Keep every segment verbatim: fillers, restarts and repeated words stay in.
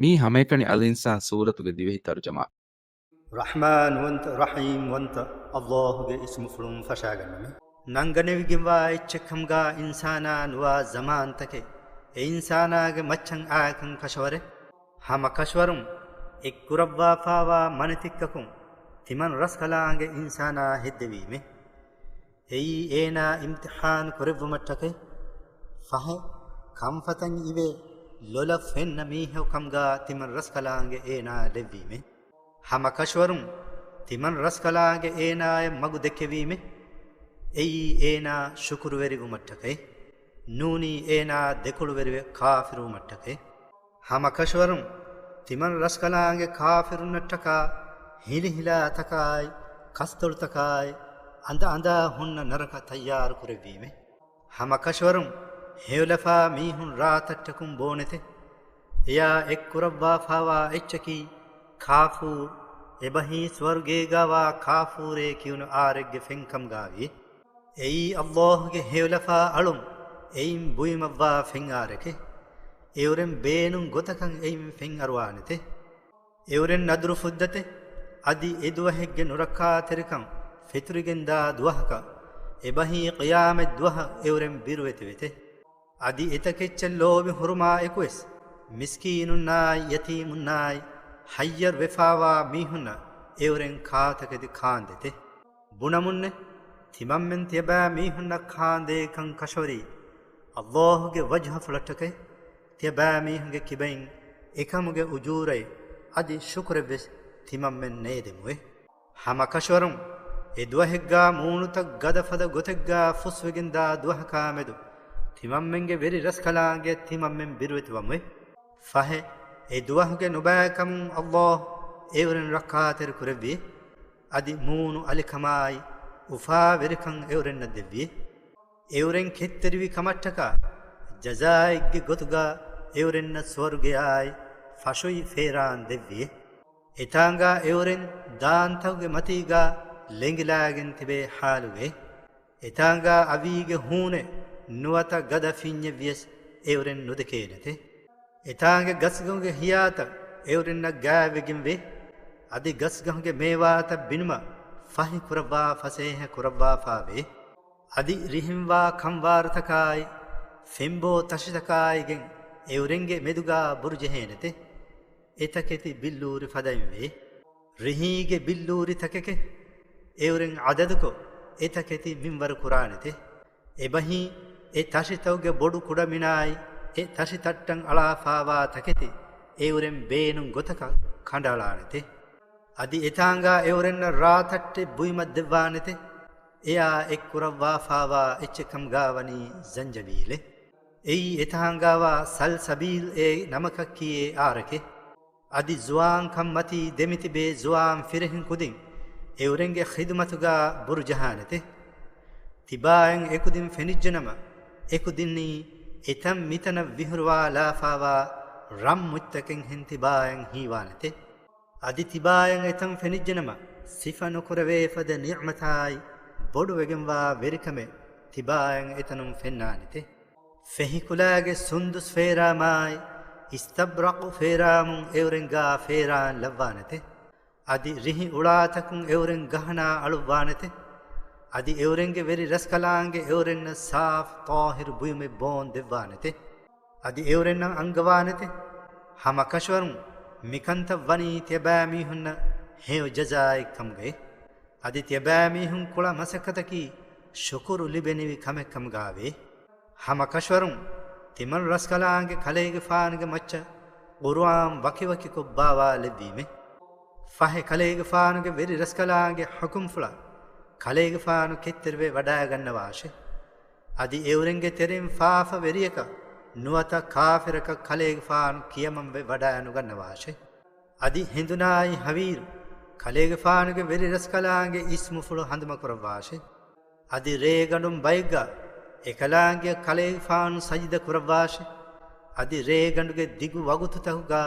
މީ ހަމައެކަނި އަލް އިންސާން ސޫރަތުގެ ދިވެހި ތަރުޖަމާ. ރަޙްމާންވަންތަ، ރަޙީމްވަންތަ އައްލާހުގެ އިސްމުފުޅުން ފަށާގަންނަމެ. ނަންގަނެވިގެންވާ އެއްޗެއްކަމުގާ އިންސާނާ ނުވާ ޒަމާންތަކެއް، އެ އިންސާނާގެ މައްޗަށް އާކަން ކަށަވަރެއް. ހަމަ ކަށަވަރުން އެއްކުރައްވާފާވާ މަނިތިއްކަކުން ތިމަން ރަސްކަލާނގެ އިންސާނާ ހެއްދެވީމެ. އެއީ އޭނާ އިމްތިޙާން ކުރެއްވުމަށްޓަކައި، ފަހެ، ކަންފަތަށް އިވޭ ލޮލަށް ފެންނަ މީހަކު ކަމުގާ ތިމަން ރަސްކަލާނގެ އޭނާ ލެއްވީމެ. ހަމަ ކަށަވަރުން ތިމަން ރަސްކަލާނގެ އޭނާޔަށް މަގު ދެއްކެވީމެ. އެއީ އޭނާ ޝުކުރުވެރިވުމަށްޓަކައި، ނޫނީ އޭނާ ދެކޮޅުވެރިވެ ކާފިރުވުމަށްޓަކައި. ހަމަ ކަށަވަރުން ތިމަން ރަސްކަލާނގެ ކާފިރުންނަށްޓަކާ ހިލިހިލާތަކާއި، ކަސްތޮޅުތަކާއި، އަނދަ އަނދާ ހުންނަ ނަރަކަ ތައްޔާރު ކުރެއްވީމެ. ހަމަ ކަށަވަރުން ހެޔޮލަފާ މީހުން ރާތައްޓަކުން ބޯނެތެ. އެޔާ އެއްކުރައްވާފާވާ އެއްޗަކީ ކާފޫރު، އެބަހީ ސުވަރުގޭގާވާ ކާފޫރޭ ކިޔުނު އާރެއްގެ ފެންކަމުގާވިއެ. އެއީ އައްލާހުގެ ހެޔޮލަފާ އަޅުން އެއިން ބުއިމަށްވާ ފެންއާރެކެ. އެއުރެން ބޭނުން ގޮތަކަށް އެއިން ފެންއަރުވާނެތެ. އެއުރެން ނަދުރު ފުއްދަތެ. އަދި އެދުވަހެއްގެ ނުރައްކާތެރިކަން ފެތުރިގެންދާ ދުވަހަކަށް، އެބަހީ ޤިޔާމަތް ދުވަހަށް އެއުރެން ބިރުވެތިވެތެ. އަދި އެތަކެއްޗަށް ލޯބި ހުރުމާ އެކުވެސް، މިސްކީނުންނާއި ޔަތީމުންނާއި ހައްޔަރު ވެފާވާ މީހުންނަށް އެއުރެން ކާތަކެތި ކާންދެތެ. ބުނަމުންނެ، ތިމަންމެން ތިޔަބައިމީހުންނަށް ކާންދޭކަން ކަށަވަރީ، އައްލާހުގެ ވަޖްހަފުޅަށްޓަކައި، ތިޔަބައިމީހުންގެ ކިބައިން އެކަމުގެ އުޖޫރައެއް އަދި ޝުކުރެއްވެސް ތިމަންމެން ނޭދެމުވެ. ހަމަ ކަށަވަރުން އެ ދުވަހެއްގާ މޫނުތައް ގަދަފަދަ ގޮތެއްގާ ފުސްވެގެންދާ ދުވަހަކާމެދު، ތިމަންމެންގެ ވެރި ރަސްކަލާނގެ ތިމަންމެން ބިރުވެތިވަމުވެ. ފަހެ، އެ ދުވަހުގެ ނުބައިކަމުން އައްލާހު އެއުރެން ރައްކާތެރި ކުރެއްވި. އަދި މޫނު އަލިކަމާއި، އުފާވެރިކަން އެއުރެންނަށް ދެއްވި. އެއުރެން ކެތްތެރިވި ކަމަށްޓަކާ، ޖަޒާއެއްގެ ގޮތުގާ އެއުރެންނަށް ސުވަރުގެއާއި ފަށުއި ފޭރާން ދެއްވި. އެތާނގާ އެއުރެން ދާންތަކުގެ މަތީގާ ލެނގިލާގެން ތިބޭ ހާލުގައި. އެތާނގާ އަވީގެ ހޫނެއް ނުވަތަ ގަދަ ފިންޏެއް ވިޔަސް އެއުރެން ނުދެކޭނެތެ. އެތާނގެ ގަސްގަހުގެ ހިޔާތައް އެއުރެންނަށް ގާތްވެގެން ވޭ. އަދި ގަސްގަހުގެ މޭވާތައް ބިނުމަށް ފަހި ކުރައްވާ ފަސޭހަ ކުރައްވާފާވޭ. އަދި ރިހިންވާ ކަންވާރުތަކާއި، ފެންބޯ ތަށިތަކާއިގެން އެއުރެންގެ މެދުގާ ބުރު ޖެހޭނެތެ. އެތަކެތި ބިއްލޫރި ފަދައިން ވޭ. ރިހީގެ ބިއްލޫރި ތަކެކެ އެއުރެން އަދަދުކޮށް، އެތަކެތި މިންވަރު ކުރާނެތެ. އެބަހީ، އެ ތަށިތަކުގެ ބޮޑު ކުޑަމިނާއި، އެ ތަށި ތައްޓަން އަޅާފާވާ ތަކެތި އެއުރެން ބޭނުން ގޮތަކަށް ކަނޑައަޅާނެތެ. އަދި އެތާނގާ އެއުރެންނަށް ރާތައްޓެއް ބުއިމަށް ދެއްވާނެތެ. އެއާ އެއްކުރައްވާފާވާ އެއްޗެއްކަމުގާ ވަނީ ޒަންޖަބީލެއް. އެއީ އެތާނގާވާ ސަލްސަބީލް އޭ ނަމަކަށް ކިޔޭ އާރެކެ. އަދި ޒުވާންކަން މަތީ ދެމިތިބޭ ޒުވާން ފިރިހެން ކުދިން އެއުރެންގެ ޚިދުމަތުގާ ބުރު ޖަހާނެތެ. ތިބާއަށް އެކުދިން ފެނިއްޖެނަމަ، އެކުދިންނީ އެތަން މިތަނަށް ވިހުރުވާ ލާފާވާ ރަން މުއްތަކެއްހެން ތިބާއަށް ހީވާނެތެ. އަދި ތިބާއަށް އެތަން ފެނިއްޖެނަމަ، ސިފަ ނުކުރެވޭ ފަދަ ނިޢުމަތާއި، ބޮޑުވެގެންވާ ވެރިކަމެއް ތިބާއަށް އެތަނުން ފެންނާނެތެ. ފެހިކުލާގެ ސުންދުސް ފޭރާމާއި، އިސްތަބްރަޤު ފޭރާމުން އެއުރެންގާ ފޭރާން ލައްވާނެތެ. އަދި ރިހި އުޅާތަކުން އެއުރެން ގަހަނާ އަޅުއްވާނެތެ. އަދި އެއުރެންގެ ވެރި ރަސްކަލާނގެ އެއުރެންނަށް ސާފު ޠާހިރު ބުއިމެއް ބޯން ދެއްވާނެތެ. އަދި އެއުރެންނަށް އަންގަވާނެތެ. ހަމަ ކަށަވަރުން މިކަންތައް ވަނީ ތިޔަބައިމީހުންނަށް ހެޔޮ ޖަޒާއެއްކަމުގައި. އަދި ތިޔަބައިމީހުން ކުޅަ މަސައްކަތަކީ ޝުކުރު ލިބެނިވި ކަމެއްކަމުގާވޭ. ހަމަ ކަށަވަރުން ތިމަން ރަސްކަލާނގެ ކަލޭގެފާނުގެ މައްޗަށް ޤުރުއާން ވަކިވަކިކޮށް ބާވާލެއްވީމެ. ފަހެ ކަލޭގެފާނުގެ ވެރި ރަސްކަލާނގެ ޙުކުމްފުޅަށް ކަލޭގެފާނު ކެތްތެރިވެ ވަޑައިގަންނަވާށެ. އަދި އެއުރެންގެ ތެރެއިން ފާފަ ވެރިޔަކަށް ނުވަތަ ކާފިރަކަށް ކަލޭގެފާނު ކިޔަމަންވެ ވަޑައިނުގަންނަވާށެ. އަދި ހެނދުނާއި ހަވީރު ކަލޭގެފާނުގެ ވެރި ރަސްކަލާނގެ އިސްމުފުޅު ހަނދުމަކުރައްވާށެ. އަދި ރޭގަނޑުން ބައެއްގަ އެކަލާނގެއަށް ކަލޭގެފާނު ސަޖިދަ ކުރައްވާށެ. އަދި ރޭގަނޑުގެ ދިގު ވަގުތުތަކުގަ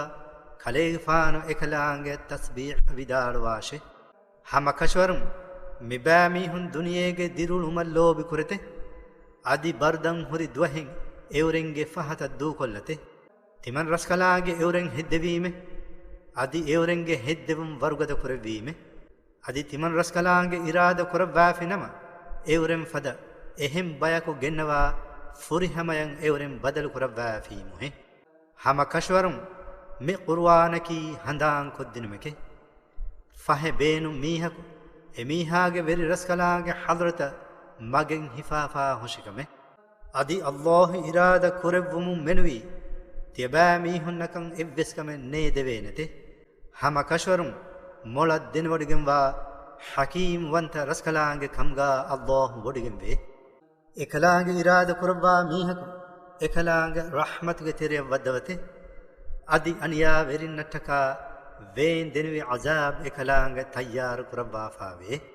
ކަލޭގެފާނު އެކަލާނގެއަށް ތަސްބީޙަ ވިދާޅުވާށެ. ހަމަ ކަށަވަރުން މިބައިމީހުން ދުނިޔޭގެ ދިރިއުޅުމަށް ލޯބި ކުރެތެ. އަދި ބަރުދަން ހުރި ދުވަހެއް އެއުރެންގެ ފަހަތަށް ދޫކޮށްލަތެ. ތިމަން ރަސްކަލާނގެ އެއުރެން ހެއްދެވީމެ، އަދި އެއުރެންގެ ހެއްދެވުން ވަރުގަދަ ކުރެއްވީމެ. އަދި ތިމަން ރަސްކަލާނގެ އިރާދަ ކުރައްވާފި ނަމަ، އެއުރެން ފަދަ އެހެން ބަޔަކު ގެންނަވާ، ފުރިހަމަޔަށް އެއުރެން ބަދަލު ކުރައްވާފީމުހެ. ހަމަ ކަށަވަރުން މި ޤުރުއާނަކީ ހަނދާން ކޮށްދިނުމެކެ. ފަހެ ބޭނުން މީހަކު އެމީހާގެ ވެރި ރަސްކަލާނގެ ޙަޟްރަތަށް މަގެއް ހިފާފާ ހުށިކަމެ. އަދި ﷲ އިރާދަ ކުރެއްވުމުން މެނުވީ، ތިޔަބައިމީހުންނަކަށް އެއްވެސް ކަމެއް ނޭދެވޭނެތެ. ހަމަ ކަށަވަރުން މޮޅަށް ދެނެވޮޑިގެންވާ ޙަކީމް ވަންތަ ރަސްކަލާނގެ ކަމުގާ ﷲ ވޮޑިގެންވޭ. އެކަލާނގެ އިރާދަ ކުރައްވާ މީހަކު އެކަލާނގެ ރަޙްމަތުގެ ތެރެއަށް ވައްދަވަތެ. އަދި އަނިޔާވެރިންނަށްޓަކާ ވޭން ދެނެވި ޢަޒާބް އެކަލާނގެ ތައްޔާރު ކުރައްވާފާވޭ.